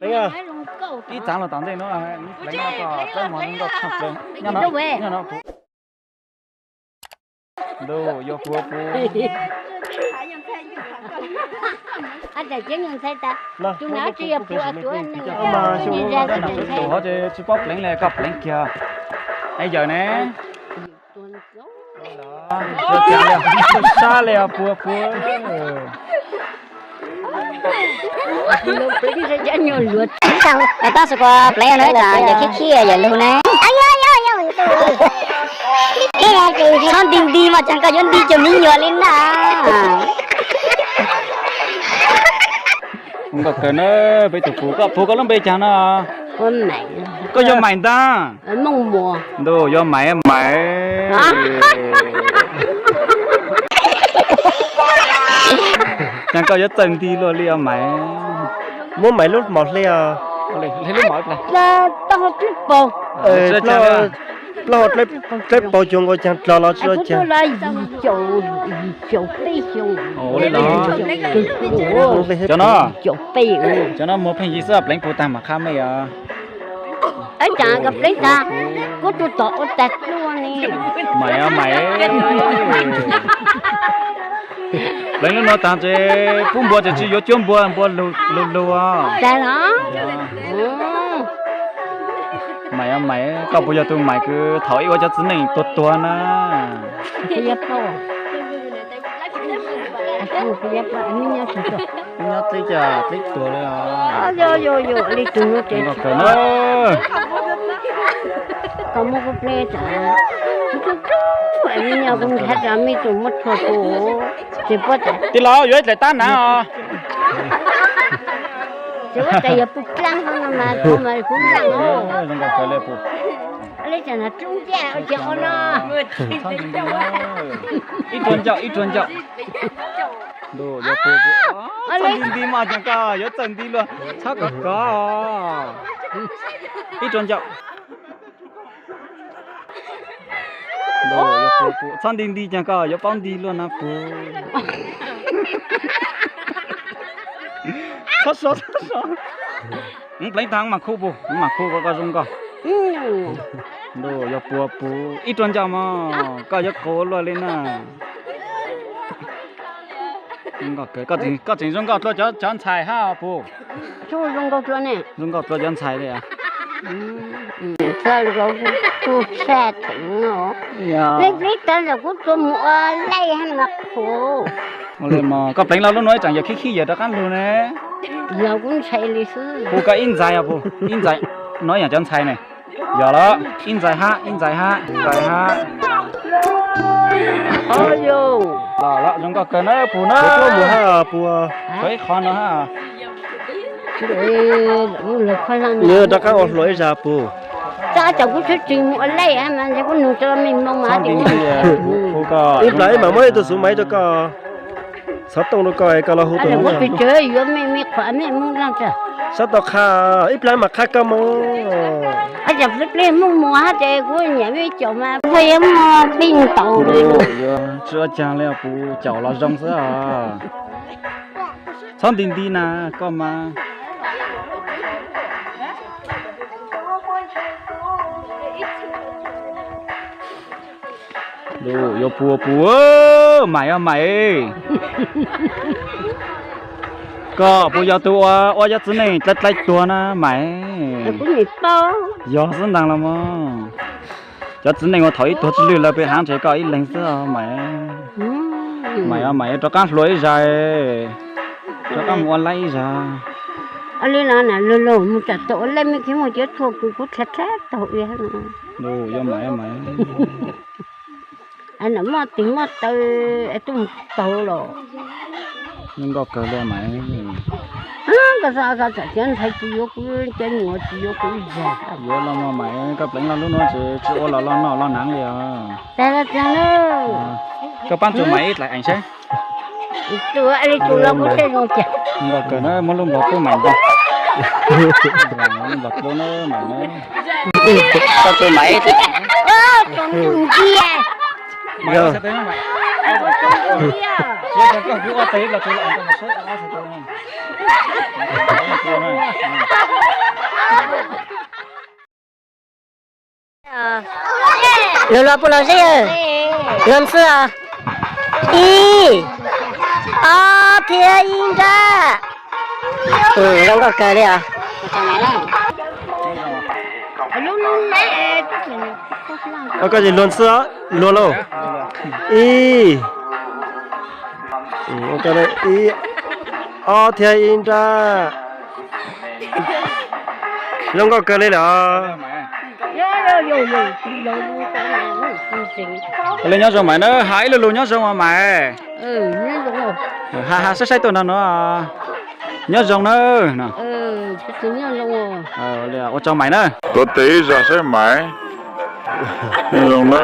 Ib txaav los tom ntej no, pleev no kom txawb mos nkauj tshaj plaws. Nyob no, nyob no puv. Ntuj, yuav puv puv. Tus hov ces tsis paub pleev li, koj pleev kiag. Es yawm ne? Sab li puv puv. Tab sis koj pleev no ib tsam yawm khib khib yawm lug ne. Txhob nti nti mas tseem koj yuav nti cov miv nyuam li na. Nkauj kawg na, peb tus puv, koj puv koj lub npe cas no? Koj yog Maim ntag. Ntuj, yog Maim, Maim. Cas koj yuav txawj nti luaj li os Maim. Muab Maim lub mom hle os. Plaub hau dleb paug cuag nkaus caag dlog los tsis los caag. Cov no, cov no muag pheej yig xwb, pleev puv tag mam qha mej os. Ib tsam koj pleev tag, kuv tus tom ua tag dluaj ne. Maim os Maim. Pleev lub no tag ces pub npua ces tsis yuav cuab npua, npua lug lug os. Tag los? Maim os Maim, koj puas yog tus Maim kws thaum ib ua cov txiv neej tuag tuag na? Nyob teb cas teb tuag li os. Koj muab kuv pleb tas, kuv tub tub, me nyuam kuv nrhav tas mej tug muab rhuav kuv, tsis puab tas. Tij laug yuav ib dlaim tab nav os. Tsis puab tas yog puj plaab no mas kuv mas kuv nplaam os. Li cas na tub ntiag ua cas ua no. Ib ruag ncauj, ib ruag ncauj. Ntuj, yuav puv puv. Txhob nti nti mas cas koj yuav txawj nti luaj, txhob kov kov. Ib ruag ncauj. Ntuj, yuav puv puv. Txhob nti nti cas koj yuav paub nti luaj na puv. Txhob so, txhob so. Pleev tag mas khu puv, mas khu kom koj zoo nkauj. Ntuj, yuav puv puv. Ib ruag ncauj mog, koj yuav quv luaj li na. Koj tseem zoo nkauj dlua cov ntxhais hab puv. Zoo nkauj dlua cov ntxhais li. Koj pleev los lub nuav ib tsam yawg khib khib yawg rov qaab lug ne. Puv koj ib ntxais os puv, ib ntxais. No yog cov ntxhais ne. Yog lawm, ib ntxais hab, ib ntxais hab, ib ntxais hab. Los zoo nkauj kawg na puv na. Tshuav ib qho no hab. Nws rov qaab ua hluas ib zag puv. Tab sis kuv tsis tsis mus ua lej mas kuv nug tau mej moo mas. Ib plag ib mam muab ib tug xuv maiv rau koj, xov tooj rau koj, koj los hu tug. Sab tau qha, ib plag mam qha koj moo. Tsis ua caag li puv, caum los zoo xwb os. Txhob nti nti na koj mas. Yuav puv puv, Maim os Maim. Koj puas yog tug ua ua cov txiv neej dlai dlai tuag na Maim? Yog xwb ntaag los mas. Cov txiv neej uas thaum ub tuag tsis lwj lawm peb haav ntshe koj ib leeg xwb Maim. Maim os Maim, rov qaab hluas ib zag, rov qaab mus ua laib ib zag. Ua li no na, lug lug mus tsam tau ua laib mej kheev muaj cov tshuaj kws kuv rha rha taug ua. Yuav Maim, Maim. Muaj tes muaj taw es tuaj mus taug los. Zoo nkauj kawg li Maim. Koj xav xav tsam cov ntxhais tsis yuav kuv, cov nyuam tsis yuav kuv ib zag. Yuav los mas Maim, koj pleev los lub nuav tsis ua los los noj los naav li os. Tag los tag na. Koj paab tsuj Maim ib dlaim eev saib. Zoo nkauj kawg na, muab lub nplog pub Maim ntag. Lub nplog pub na Maim na. Koj tsuj Maim ib dlaim. Maim, koj tsuj ib dlaim. Luag luag puas luag zeb? Luag ntxhi os. Ib, ob thiab ib nrab. Zoo nkauj kawg li os. Koj tsis luag ntxhi, luag lauj. Ib, ib, ob thiab ib nrab. Zoo nkauj kawg li lawm. Ua li nyob zoo Maiv na, has ib lo lus nyob zoo os Maiv. Has has saib saib tuaj no no. Nyob zoo na. Ua tsaug Maiv na. Tuav tes ib zaug saib Maiv. Nyob zoo na.